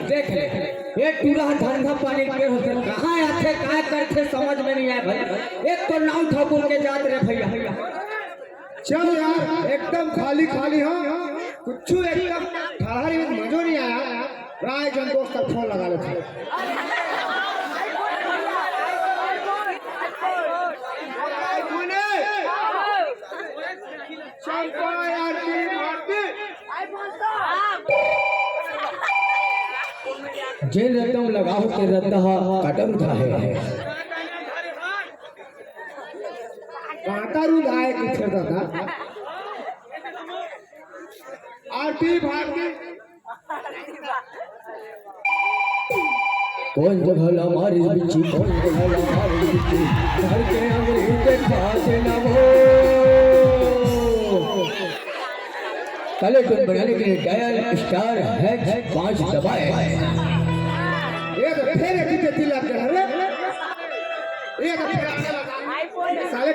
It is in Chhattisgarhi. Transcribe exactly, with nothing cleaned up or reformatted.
देख ले, ये टूरा धंधा पानी के होथे, कहाँ आथे, का करथे, समझ में नहीं आए भाई। एक तो नाव ठाकुर के जात रे भैया। चल यार, एकदम खाली खाली हो, कुछ एकदम ठहरी में मजो नहीं आया। राय जन दोस्त तक फोन लगा लेते हैं। चंपा यार की भारती। जेन रद्दा म लगा हो, तेन रद्दा ह कांटा रुंधाय हे। कांटा रुंधाय हे कि फेर दादा? आरती भारती। कोन जगह ला मारिस बिच्छी, कोन जगह ला मारिस बिच्छी, धर के अंगरी के खा के ना वो। काले टोन बनाने के लिए डायल स्टार हैच पाँच दबाएं। ये तो फेर एक ही तेती लग गया, अरे। ये तो फेर आने लगा। साले